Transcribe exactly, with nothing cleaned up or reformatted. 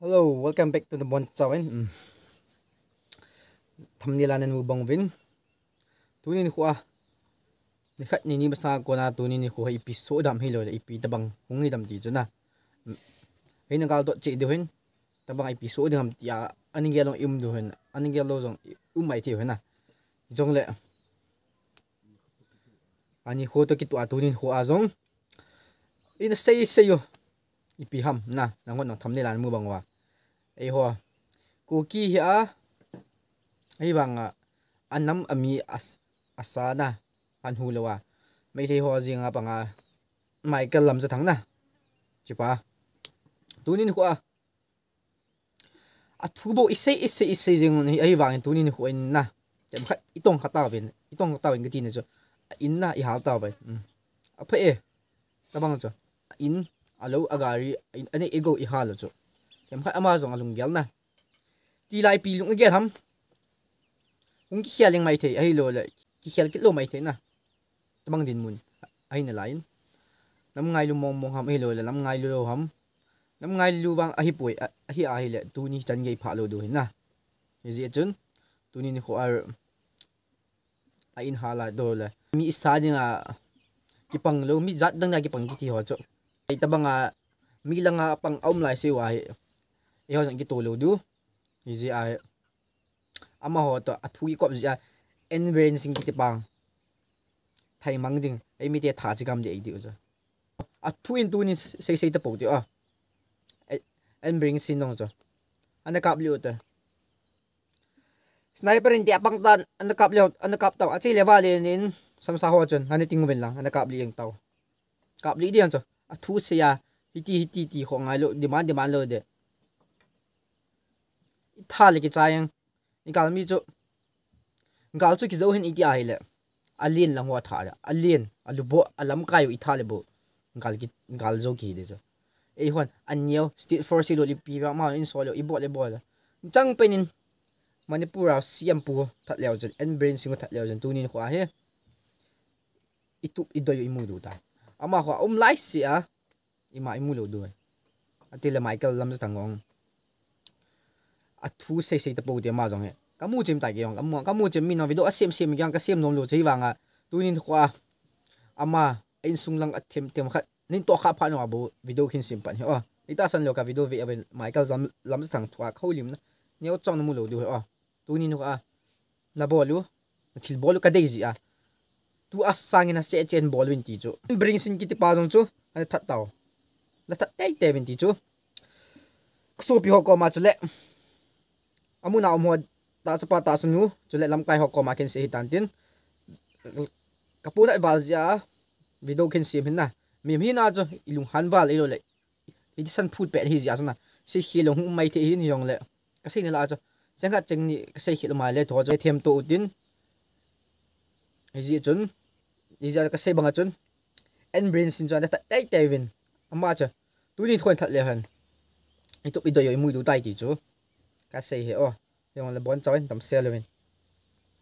Hello, welcome back to the Bon Chawin. Mm. Thumbnail a namu bang uvin. Tuni nikho a, nikhat nini masa kona tuni nikho hi ipi soh dam hilou le ipi tabang hung hi dam ti chu na. Mm. Hei na gal dot cheh diu hin. Tabang ipi soh ding ham tia, ani gel jong i um diu hin, ani gel lou jong i um mai thei u hin na. Jongle, ani kho toh kitoh a tuni nikho a jong ina sei sei u. Ipi ham na, nanghon nang thumbnail a namu bang uva. Eiho, Kuki hi a, ahivanga, anam ami as-, asa na, anhu lou a. Meitei ho jeng a panga, Michael Lamjathang na. Chipa. Tuni nikho a. Athu bou isei, isei, isei jeng u hi, ahivangin tuni nikho in na. Themkhat itong kha tauvin, itong kha tauvin kati na chu. A in na ihal tauvin. Mm. Apha e. Tabang chu. A in, alou, agari, a in, anei igou ihal u chu. Themkhat ama jong alunggel na. Tilai ipi lung igel ham. Hung kikhel jeng mai thei, ahilou le. Kikhel kit lou mai thei na. Tabang dinmun. Ahi nalai in. Nam ngailu mong mong ham, ahilou le. Nam ngailu lou ham. Nam ngailu vang ahipoi, a, ahi ahile. Tuni chan gei pha lou diu hin na. Hijeh chun. Tuni nikho a a in hal a dou le. Mi isa dinga kipang lou, mi jat dang dinga kipang kiti ho chu. Ei tabanga mi langa pang a um lai seh uva hi. Eiho jong kitoh lou diu. Hijeh a hi. Amaho toh athu ikop jeh a. N Biren Singh kiti pang. Thei mang ding. Eimite tha chigam ding ei diu chu. Athu in tuni sei sei tapou diu a. Ei, N Biren Singh nong chu. Ana kap liu te. Sniper in dia pang tan, ana kap leu, ana kap tau. Ache le vale nin, samsa ho chun, ana ting uvin lang, ana kap li ing tau. Kap li diang chu, athu sei a, hiti, hiti, ti kho ngai lou, demand, demand lou de. Itha le kichai ang, igal mi chu, gal chu kijou hin iti ahile. Alen lang ho tha le. Alen, alubo, alamkai u itha le bou. Gal ki, gal jou kihi de chu. Eihon, aneo, state force lo lipi ba, ma in so lo, ibol le bol. Chang penin, Manipur a C M pu that leu chun, N Biren Singh that leu chun, tuni nikho a hi. Itup, idoi, imu diu tai. Amaho, um lai seh a. Ima imu lou diu. Atile Michael Lamjathang ong. Athu sei sei tapou te ama jong hi. Kamu chem tai kei ong. Kamu, kamu chem mi no video asem sem kei ong kasem nom lou chei vanga. Tuni nikho a. Ama, a insung lang athem them khat. Nin toh kha pha no a bou video khin sem pan hi o. Ita san lou ka video ve a ven Michael Lam, Lamjathang thu a khoulim na. Neo chong namu lou diu hi o. Tuni nikho a. Nabol u. Nathil bol u kadei ji a. Tu asangin ache chen bol uvin ti chu. Biren Singh kiti pa jong chu. Ana that tau. Ana that tei tei uvin ti chu. Kasopi ho koma chu le. Amun a um ho ta chapa ta sunu. Chu le lamkai ho koma khin sei hitan tin. Kapu na val ji a. Video khin sem hin na. Mi hi na chu. Ilung han val ilo le. Hiti san phut pet hi jia sana. Sei khel lou hung um mai thei hin hi jong le. Kasei na la chu. Cheng khat cheng ni kasei khel mai le tho chu. Them to utin. Hijeh chun. Hijeh kasei banga chun. N Biren Singh chu ana that tei tei uvin. Ama chu. Tuni thon that le han. Itup idoi imu diu tai ti chu. Kasei hi o. Jong le bon chawin tam sel uvin.